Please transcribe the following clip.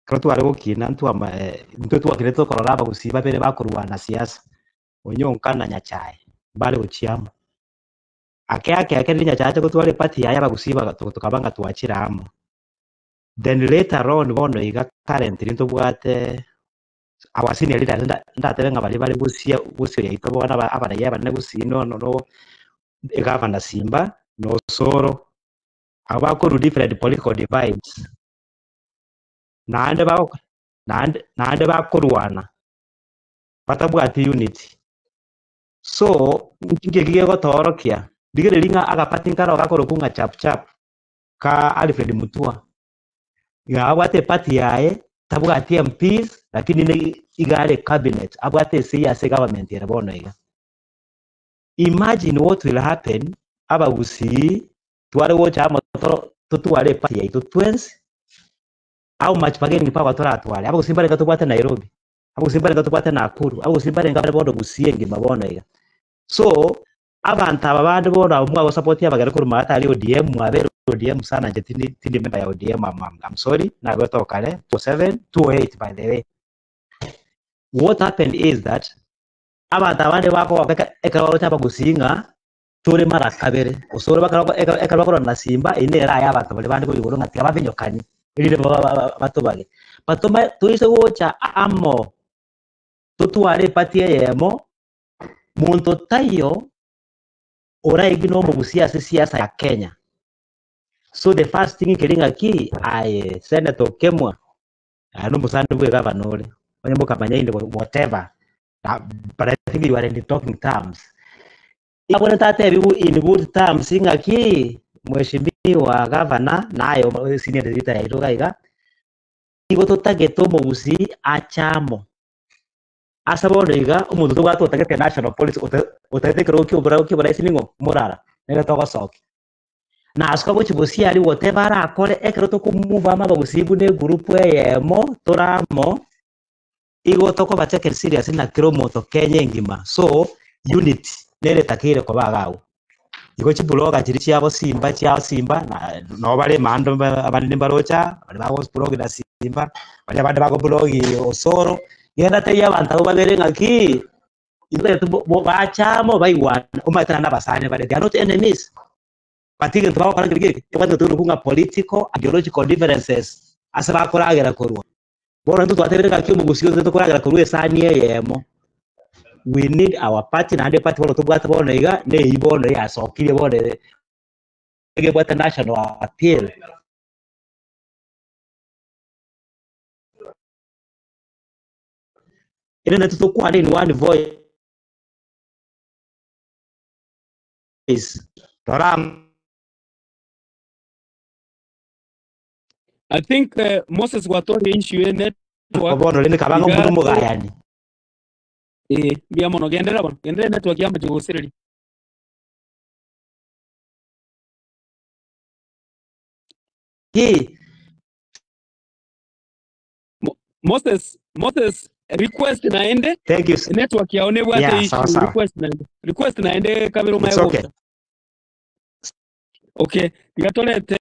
Ekero tware gokina ntwama intwe twakinete tokorora abagusii babere bakorwana siasa, Onyonka na Nyachae, mbare gochia amo. Ake ake ake riria Nyachae acha gotwara eparty yaye abagusii baga tokaba ng'a twachire amo. Then later on bono iga currently ntobwate our senior leaders nda ndatebe ng'a baria bare gosia gosio yaito bono aba abaraiyo abanene gusii nono no egavana Simba na Osoro, abwo bakorwa different political divides. Naende bagokora naende naende bakorwana batabwati unity. So, nki eki gegotoorokia? Rigereria ng'a agapati nkaro gakorokwa ng'a chap chap ka Alfred Mutua, iga abwate eparty yaye, tabwati MPs, lakini ne iga are ecabinet, abwate esei ase egovernment ere bono iga. Imagine what will happen abagusii tware gocha amo toro totware eparty yaito twensi, how much bargaining power toratware? Abagusii mbarenge tobwate Nairobi, abagusii mbarenge tobwate Nakuru, abagusii mbarenge bare bono Gusii engima bono iga. So, abanto aba bande bono abwo mwagosapotia abagere korwa maate aria ODM, mwabeire ODM sana inche tindi tindi member ya ODM I'm, I'm, I'm sorry, nagwete okare 2007, 2008 by the way. What happened is that abanto abande bakogoka eke- ekero baroche abagusii ng'a tore mara kabere, gose ore bakero ekero ekero bakorwana na simba, eyio nere aye abanto baria bande korwa igoro ng'a tiga babinyokanie, erinde ba- ba- ba- batobage. But toma toise gocha amo, totware eparty eyemo, monto taiyo oraigwe na omogusia ase siasa ya Kenya. So the first thing nkeri ng'aki, aye Senator Okemwa, aye na omosani bwa egavana ore, onye mokamanyaine whatever, but I think you are in talking terms. Abwenerete atebiwe in good terms ng'aki mheshimiwa gavana naye senior leader yaito iga iga, nigo totagete omogusii ache amo. Ase bono iga omonto tobwate otagete national policy otagete ekerogo kia oborai kia oboraisi ning'o? Morara, nere togosokia. Na asuka gochia bosio aria goteba arakore ekero tokomove amo abagusii buna egroup eyemo tore amo, igo tokoba taken serious na kera omonto Kenya engima. So, unity nere etakeire koba iga agwo. Igo chiblogger chiria chiabo simba chia simba na nabo bare emando abande mbaroche aa, baria bagoblog na simba, baria abande bagoblog Osoro, genda tebia abanto abwo babere ng'aki, intwe bache amo baigwane, omanyete naende abasani bare, they are not enemies, but egento bagokora nkeri geke, ebwate egento kekorokwa ng'a political, ideological differences, ase bakoragera korwa. Bono intwe twatebire ng'aki omogusii gose tokoragera korwa esani eyemo, we need our party naende eparty bono tobwate bono iga, na eywo bono yasokirie bono ere egebwate national appeal. Ere naintwe tokwane in one voice, rora. I think uh, Moses gwatwaria issue ye network Bono rende kaba ng'a iga omonto omogayani. eh mbuya mono genderera bono genderera network yamache gosereria Ki? Mo- Moses Moses request naende Thank you. sir. network yao nebwate Yeah, sawa issue sawa. request naende request naende kabere omaye It's okay. gocha okay tiga torete.